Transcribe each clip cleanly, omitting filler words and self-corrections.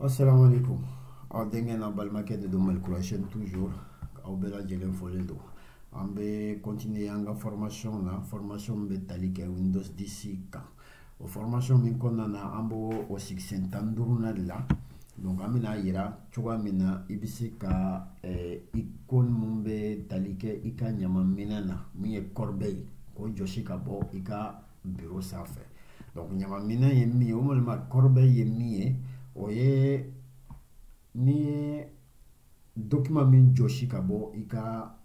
Assalamu alaikum. Aw denkɛ n'a balimakɛ de don Malikura chaîne toujours. Aw bɛɛ lajɛlen folen don. An bɛ continuer an ka formation na, formation min bɛ tali kɛ Windows 10 kan. O formation min kɔnɔna na, an b'o o sigi sen 15nan de la. Donc an bɛna yira cogoya min na i bɛ se ka icône mun bɛ tali kɛ i ka ɲamanminɛn na, min ye corbeille, k'o jɔsi ka bɔ i ka bureau sanfɛ. Donc ɲamanminɛn ye min ye, o walima corbeille ye min ye, o ye n'i ye document min jɔsi ka bɔ i ka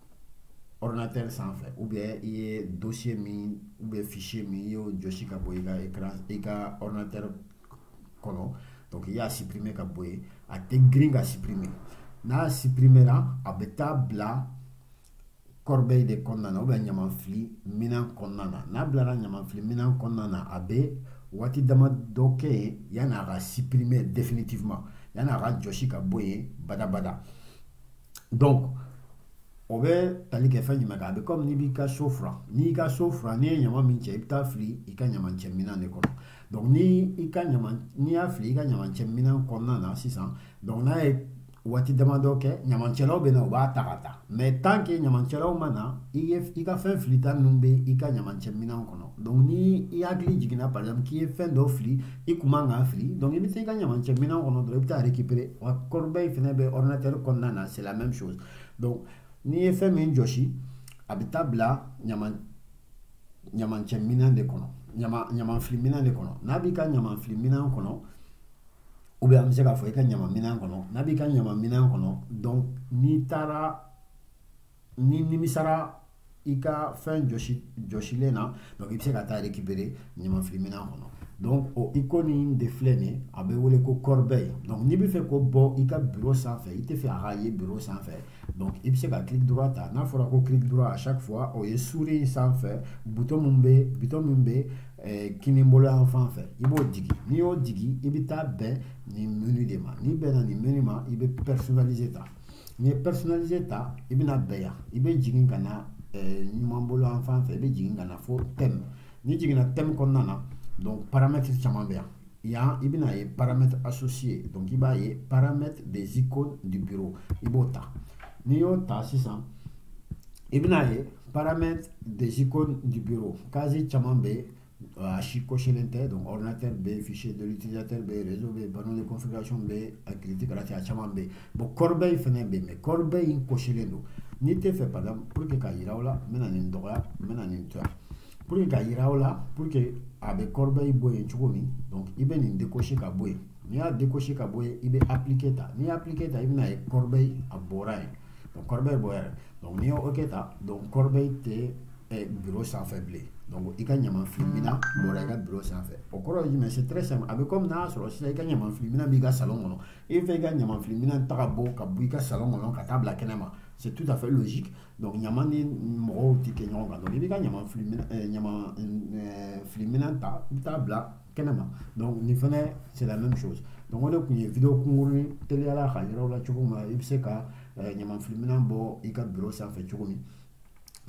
ordinateur sanfɛ, ou bien i ye dossier min ou bien fichier min, i y'o jɔsi ka bɔ i ka écran, i ka ordinateur kɔnɔ. Donc i y'a supprimer ka bɔ yen, a tɛ girin ka supprimer. N'a supprimera, a bɛ taa bila corbeille de kɔnɔna na, ou bien ɲamanfili minɛn kɔnɔna na. N'a bilara ɲamanfili minɛn kɔnɔna na, a bɛ waati dama dɔ kɛ yen yanni a ka supprimer définitivement, yanni a ka jɔsi ka bɔ yen badabada. Donc o bɛ tali kɛ fɛn jumɛn kan? A bɛ komi n'i b'i ka so furan. N'i y'i ka so furan, n'i ye ɲama min cɛ, i bɛ taa fili i ka ɲamancɛ minɛn de kɔnɔ. Donc ni i ka ɲama, n'i y'a fili i ka ɲamancɛ minɛn kɔnɔna na sisan, donc n'a ye waati damadɔ kɛ, ɲamancɛlaw bɛ na, u b'a ta ka taa. Mais tant que ɲamancɛlaw ma na, i ye i ka fɛn filita ninnu bɛ i ka ɲamancɛ minɛn kɔnɔ. Donc ni i hakili jiginna, par exemple, k'i ye fɛn dɔ fili, i kun man k'a fili, donc i bɛ taa i ka ɲamancɛ minɛn kɔnɔ dɔrɔn, i bɛ taa récupérer. Wa corbeille fɛnɛ bɛ ordinateur kɔnɔna na, c'est la même chose. Donc n'i ye fɛn min jɔsi, a bɛ taa bila ɲaman ɲamancɛ minɛn de kɔnɔ, ɲama ɲamanfili minɛn de kɔnɔ. N'a b'i ka ɲamanfili minɛn kɔnɔ, ou bien an bɛ se k'a fɔ i ka ɲama minɛn kɔnɔ, n'a b'i ka ɲama minɛn kɔnɔ, donc n'i taara, ni nimisara i ka fɛn jɔsi jɔsilen na, donc i bɛ se ka taa récupérer ɲamanfili minɛn kɔnɔ. Donc o icône in de filɛ nin ye, a bɛ wele ko corbeille. Donc n'i bɛ fɛ k'o bɔ i ka bureau sanfɛ, i tɛ fɛ a ka ye bureau sanfɛ, donc i bɛ se ka clic droit ta. N'a fɔra ko clic droit à chaque fois, o ye souris in sanfɛ bouton min bɛ, bouton min bɛ kinin bolo yan fan fɛ, i b'o digi. N'i y'o digi, i bɛ taa bɛn nin menu de ma. N'i bɛnna nin menu ma, i bɛ personnaliser ta. N'i ye personnaliser ta, i bɛna bɛn yan, i bɛ jigin ka na ɲuman bolo yan fan fɛ, i bɛ jigin ka na fo thème. N'i jiginna thème kɔnɔna na, donc paramètres caman bɛ yan. Yan i bɛna ye paramètres associés, donc i b'a ye paramètres des icônes du bureau, i b'o ta. N'i y'o ta sisan, i bɛna ye paramètres des icônes du bureau, case caman bɛ yen, a si cochelen tɛ. Donc ordinateur bɛ yen, fichier de l'utilisateur bɛ yen, réseau bɛ yen, panneau de configuration bɛ yen, critique a caman bɛ yen. Bon, corbeille fɛnɛ bɛ yen, mais corbeille in cochelen don. N'i tɛ fɛ, par exemple, pour que ka yira aw la, n bɛna nin dɔgɔya, n bɛna nin to yan pour que ka yira aw la, pour que a bɛ corbeille bɔ yen cogo min. Donc i bɛ nin décocher ka bɔ yen. N'i y'a décocher ka bɔ yen, i bɛ appliquer ta. N'i y'a appliquer ta, i bɛna ye corbeille a bɔra yen. Donc corbeille bɔra yen. Donc n'i y'o ok ta, donc corbeille tɛ bureau sanfɛ bilen. Donc i ka ɲamanfili minɛn bɔra i ka bureau sanfɛ. O kɔrɔ ye jumɛn? C'est très simple. A bɛ komi n'a y'a sɔrɔ sisan i ka ɲamanfili minɛn b'i ka salon kɔnɔ, i bɛ fɛ i ka ɲamanfili minɛn ta ka bɔ i ka salon kɔnɔ ka taa bila kɛnɛ ma. C'est tout à fait logique. Donc ɲama ni mɔgɔw tɛ kɛ ɲɔgɔn kan. Donc i b'i ka ɲamanfili minɛn, ɲama fili minɛn ta, i bɛ taa bila kɛnɛ ma. Donc nin fɛnɛ, c'est la même chose. Donc o de tun ye vidéo kunkurunin teliyala ka yira aw la cogo min na i bɛ se ka ɲamanfili minɛn bɔ i ka bureau sanfɛ cogo min.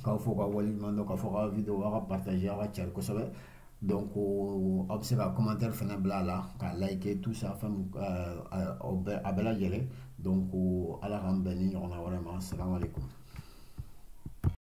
K'aw fɔ ka waleɲuman dɔn, k'a fɔ ka vidéo aw ka partager, aw ka cari kosɛbɛ. Donc aw bɛ se ka commentaire fɛnɛ bila a la, ka liker, tout ça, fɛn o bɛɛ, a bɛɛ lajɛlen. Donc ala k'an bɛn ni ɲɔgɔnna wɛrɛ ma. Salamu aleykum.